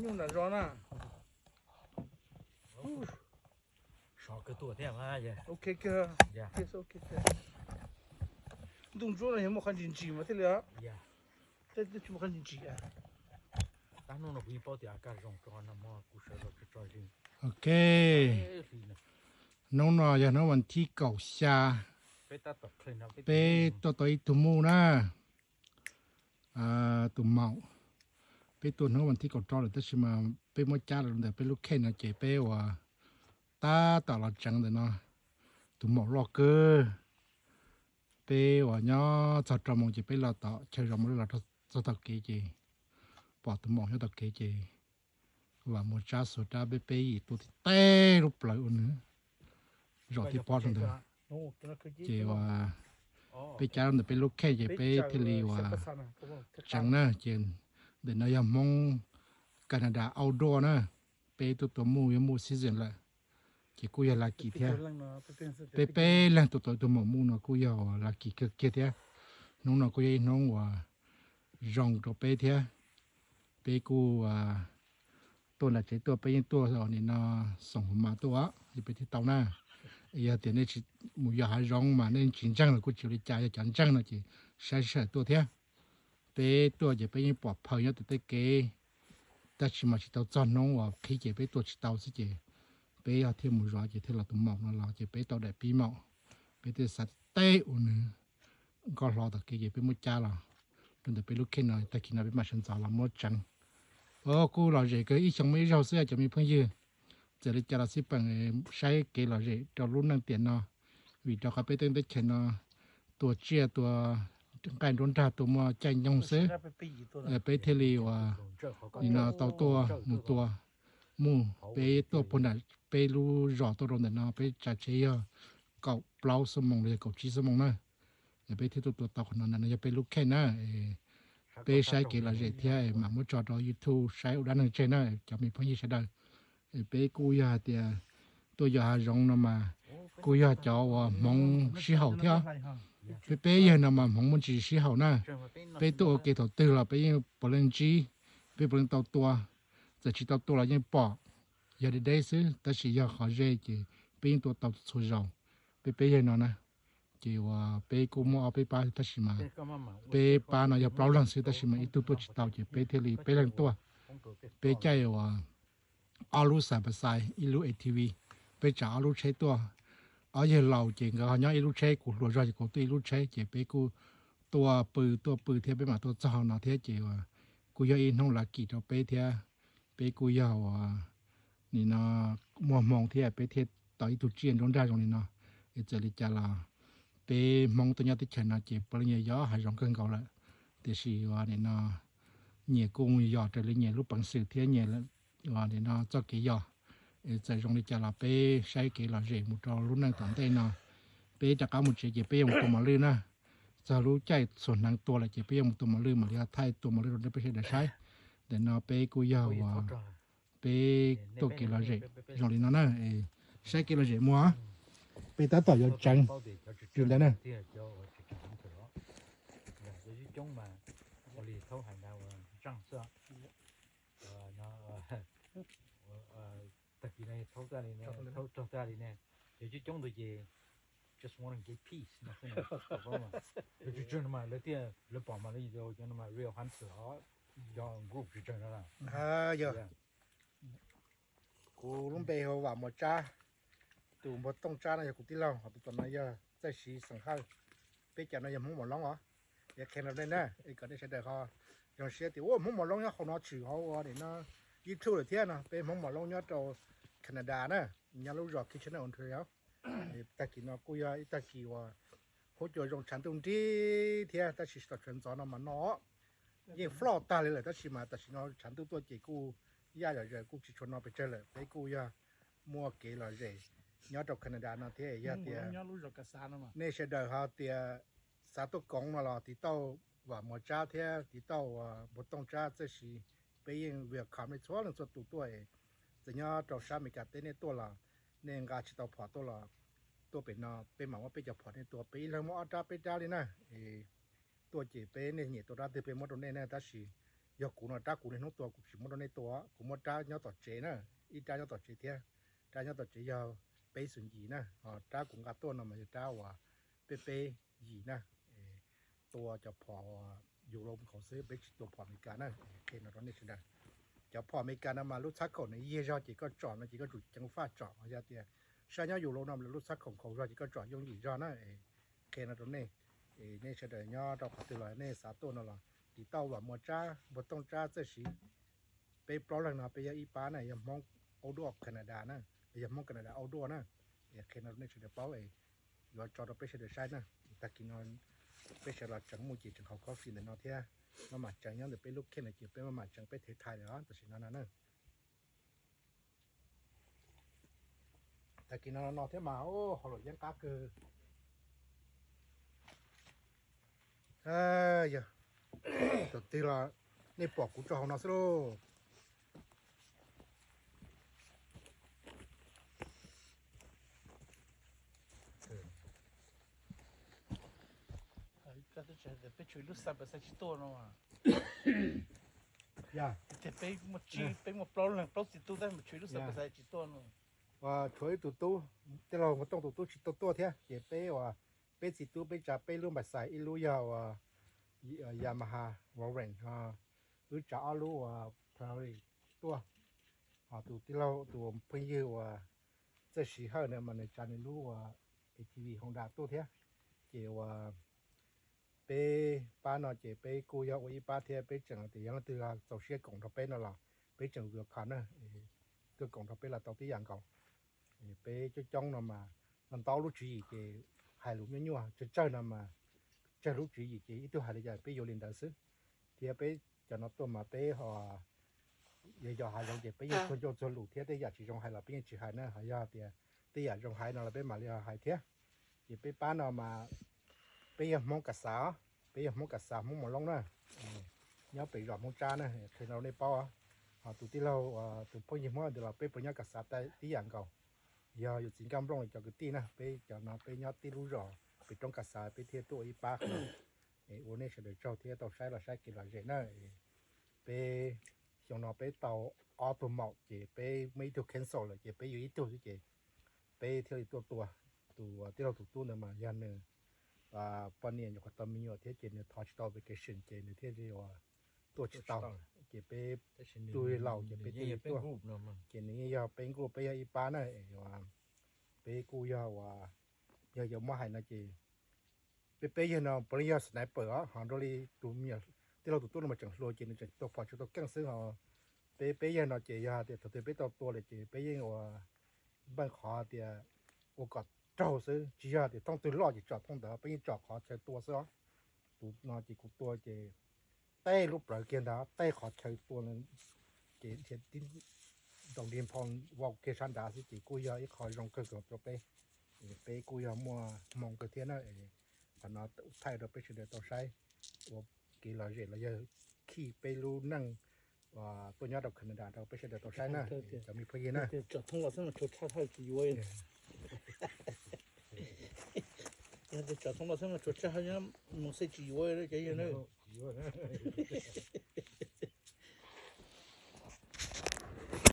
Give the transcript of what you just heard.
Nyuj nram zos na. Sov kawg tuaj thiab mas. Ok kawg. Ntuj ntsuab no yog muaj qhov ntsis ntsis mas thiaj li. Tej twb tsis muaj qhov ntsis ntsis. Tab hnub no kuv yeej paub tias kaj zoo rau no mo kuv sawv los tso tso zis. Ok. Hnub no yog hnub vas thib kaum xya, peb tuaj tau ib tug muj na, tus maum. Peb tuaj hnub vas thib kaum rau lawm tab sis mas peb muab cab los ntawm peb lub kheej no ces peb uas tab tom los tseev ntawm no, tus maum loj kawg. Peb uas nyob txog rau moos ces peb los tom chaw zos mus los txog tom kev ces pom tus maum nyob tom kev ces Vam Muas Tsab xuas rab peb peb yim tuaj tib teb lub plawv ua nws zaum tib pob rau ntawd. Ces uas peb cab ntawm peb lub kheej ces peb thiaj li uas tseev na ces ntawm no yog Hmoob Canada outdoor na, peb tuaj tua muj yog muj season lawm ces kuj yog lucky thiab. Peb peb leeg tuaj tua tus maum muj no kuj yog lucky kawg kiag thiab. Hnub no kuj yog ib hnub uas zoo rau peb thiab. Peb kuj tuaj nram tsev tuaj peb yeej tuaj nim no xoom hauv mas tuaj os, peb thiaj tau na. Yog tias nej tsis mus yos hav zoov mas nej tsis ntseeg los kuj tsis ua li cas, yog cov ntseeg no ces saib sij hawm tuaj thiab. Peb tuaj ces peb yeej pom phaws nyob tim tej kev, tab sis mas tsis tau txog hnub uas qhib ces peb tuaj tsis tau xwb ces peb yog thiaj mus zov ces thiaj los tus maum no los ces peb tau daim pib maum, peb thiaj xav tib teb ua nws nkoj hlo tom kev ces peb muab cab los rau ntawm peb lub kheej no, tag kis no peb mam sawv ntxov los muab tseev. Kuj lom zem kawg, ib xyoo muaj ib zaug xwb cov me phooj ywg. Txawm li cas los xij peem saib kev lom zem rau lub neej tiam no, vim rau qhov peb tej teb chaws no tua tsiaj tua nqaij nruab nrag tua muaj caij nyoog xwb, peb thiaj li uas nim no tau tuaj mus tua muj. Peb tuaj puag nram peb lub zos tuaj rau ntawm no peb tsav tsev yog kaum plaub xuab moos los yog kaum tsib xuab moos na, peb thiaj tuaj tua tau qhov no. Ntawm no yog peb lub kheej na. Peb saib kev lom zem thiab mam muab tso rau YouTube saib ua dab neeg tseg na cov me phooj ywg sawv daws. Peb kuj yog hais tias tuaj yos hav zoov no mas kuj yog cov uas hmoov sib haum thiab. Peb peb yawg no mas hmoov muaj ntsis sib haum na. Peb tuaj ua ke thaum twg los peb yeej puav leej ntsib, peb puav leej tau tua. Txawm tsis tau tua los yeej pom, yog deb deb xwb, tab sis yog qhov ze ces peb yeej tua tau txhua zaus. Peb peb yawg no na, ces uas peb kuj muaj ob peb pab tab sis mas peb pab no yog plaub leeg xwb tab sis mas ib tug tuaj tsis tau ces peb thiaj li peb leeg tuaj. Peb caij uas ob lub side by side, ib lub A T V, peb tsav ob lub tsheb tuaj. Ob yawg laus ces nkawd ho nyob ib lub tsheb, kuv hluas zog ces kuv tuaj ib lub tsheb ces peb kuj tuaj pw tuaj pw thiab peb mam tuaj txog no thiab ces kuj yog ib hnub lucky rau peb thiab. Peb kuj yog uas nim no muaj hmoo thiab peb thiaj tau ib tug tsiaj nruab nrag zoo li no. Es txawm li cas los peb Hmoob tuaj nyob teb chaws no ces puav leej yog yos hav zoov kawg nkaus lawm, tiam sis uas nim no nyias kuj yos raws li nyias lub peev xwm thiab nyias uas nim no txoj kev yos. Es txawm zoo li cas los peb saib kev lom zem mus rau lub neej tom ntej no. Peb rov qab mus tsev ces peb yuav mus tua mos lwj na. Txog lub caij txhuam hneev tua lawm ces peb yuav mus tua mos lwj mam li ho thaij tua mos lwj rau peb sawv daws saib. Ntawm no peb kuj yog uas peb tuaj kev lom zem zoo li no na. Saib kev lom zem muaj, peb tab tom yuav tseev li ntawd na. Tag kis no thaub tag li ne, thaub tag li ne, cov coob coob ntawd ces just want to get peace no xwb. Cov tsawg tsawg no mas lawv thiaj lawv pom mas lawv cov no mas real hunter os, cov group tsawg tsawg no. Yog kuv lub npe hu Vam Muas Tsab, tus npawg Tooj Tsab no yog kuv tij laug, ho tus tom no yog Txawj Siv xeem Hawj. Peb cov no yog Hmoob Mos Loob os, yog Canada na, es kom nej sawv daws ho zoo siab tias ua Hmoob Mos Loob nyob hauv no tshwm hauv ua nim no YouTube lawm thiab no. Peb Hmoob Mos Loob nyob rau Canada na, nyob lub zos Kitchener, Ontario. Tag kis no kuj yog ib tag kis uas huab cua zoo tshav ntuj nrig thiab tab sis tsis tau sawv ntxov no mas no yeej floj tag li lawm tab sis mas tam sim no tshav ntuj tuaj ces kuj yaj zom zaws kuj tsis tshua no pes tsawg lawm. Peb kuj yog muaj kev lom zem nyob rau Canada no thiab, yog tias nej sawv daws ho tias xav tuaj koom no los tiv tauj Vam Muas Tsab thiab tiv tauj npawg Tooj Tsab Txawj Siv, peb yeej welcome nej txhua leej txhua tus tuaj. Txawm nyob rau sab Amelikas teb nej tuaj los nej nqa tsis tau phom tuaj los tuaj pem no peb mam muab peb cov phom nej tua, peb ib leeg muab ob rab peb rab li na. Tuaj ces peb nej nyiam tua rab twg peb muab rau nej na, tab sis yog kuv no rab kuv niaj hnub tua kuv tsis muab rau nej tua, kuv muab rab nyob tom tsev na, ib rab nyob tom tsev thiab, rab nyob tom tsev yog peb xus ncim na, ho rab kuv nqa tuaj no mas yog rab uas peb peb yim na, tua cov phom Europe khov xwb, peb tsis tua phom Amelikas na, qhia no rau nej sawv daws. Cov phom Amelikas no mas lub txhab khaum nws yiag zog ces koj tsom no ces koj tsum ceev faj tsom, yog tias sab nyob Europe no lub txhab khaum khaum zog ces koj tsom yooj yim zog na. Qhia no rau nej, nej sawv daws nyob rau qhov twg los nej xav tuaj no los tiv tauj vam muag tsab npua tooj tsab txawj siv. Peb plaub leeg no peb yog ib pab na, yog Hmoob aub duaj Canada na, yog Hmoob Canada aub duaj na. Qhia no rau nej sawv daws paub, yuav tso rau peb sawv daws saib na. Tag kis no peb sawv los tseev mus ces tseem haus coffee ntawm no thiab, maj mam tseev nyob ntawm peb lub kheej no ces peb maj mam tseev peb thev thais lawm tam sim no no na. Tag kis no no thiab mas hauj lwm yeeb qab kawg. Yog tus twg los nej pom kuv tso hauv no xwb lauj. Peb tshuav lub xav pas xai tsis tuaj no. Tias peb muaj tsib, peb muaj plaub leeg plaub txiv tub tab mas tshuav lub xav pas xai tsis tuaj no. Tshuav ib tug tub, tij laug Npua Tooj tus tub tsis tau tuaj thiab ces peb uas peb txiv tub peb tsa peb lub npais xais, ib lub yog uas Yamaha Warren, wb tsa ob lub uas Ferrari tuaj, ho tus tij laug tus phooj ywg uas Txawj Siv Hawj na mas nws tsa nws lub uas A T V Honda tuaj thiab. Ces uas peb pab no ces peb kuj yog ua ib pab thiab, peb tseem tias yog leej twg txaus siab koom nrog peb no los peb tseem video call na, tuaj koom nrog peb los tau tib yam nkaus. Peb coob coob no mas ntau lub tswv yim ces hais lus nyuaj nyuaj, tsawg tsawg no mas tsawg lub tswv yim ces ib tug hais li cas peb yuav li ntawd xwb. Thiab peb cov no tuaj mas peb ho yog yog hais zoo ces peb yeej txuag ncauj txuag lus thiab, tej yam tsis zoo hais los peb yeej tsis hais na, ho yog tias tej yam zoo hais no los peb mam li hais thiab. Ces peb pab no mas peb yog Hmoob Kas Xav, peb yog Hmoob Kas Xav Hmoob Mos Looj na, nyob pem zos Hmoob Tsab na, qhia rau nej paub. Ho tus tij laug tus phooj ywg Hmoob ntawd los peb puas nyob Kas Xav tib yam nkaus. Yog yus txiv Nkaj Nplooj li cov kwv tij na, peb cov no peb nyob tib lub zos pem roob Kas Xav, peb thiaj tuaj ua ib pab qhov no. Ua nej sawv daws tsaug thiab tau saib los saib kev lom zem na. Peb xyoo no peb tau ob tug maum ces peb muaj ib tug cancel lawm ces peb yuav ib tug xwb ces peb thiaj li tuaj tua. Tus tij laug tus tub ntawd mas yog nws poj niam nyuam qhuav tau me nyuam thiab ces nws thov tsis tau vacation ces nws thiaj li tuaj tsis tau. Ces peb tug laus ces peb thiaj li tuaj. Ces nws yeej yog peb nkuj, peb yog ib pab na. Peb kuj yog uas yog yuav muab hais no ces peb peb yawg no puav leej yog sniper os, ho nrog li tus me nyuam tij laug tus tub no mas tseem hluas ces nws tseem tua phom tsis tau keej xwb ho. Peb peb yawg no ces yog tias thaum twg peb tau tua lawm ces peb yeej ua npeej qhov tias ua kom raug xwb, tsis yog tias thooj twg loj ces tsom thooj ntawd, peb yeej tsom qhov chaw tua xwb os. Tus no ces kuv tua ces tej lub plawv kiag ntag, tej qhov chaw tua ces tib ntaus nrig nphoo vau kiag sab nrad xwb ces kuj yog ib qho zoo kawg rau peb. Peb kuj yog muaj hmoo kawg thiab na. Qhov no thaij rau peb sawv daws tau saib ua kev lom zem los yog khij peb lub neej tuaj nyob rau Canada rau peb sawv daws tau saib na, cov me phooj ywg na. Tsom thooj los xwb mas tshua tshaj hawj tsis yuav. Yog tias tsom thooj los xwb mas tshua tshaj hawj, mus xwb tsis yuav cov yawg na.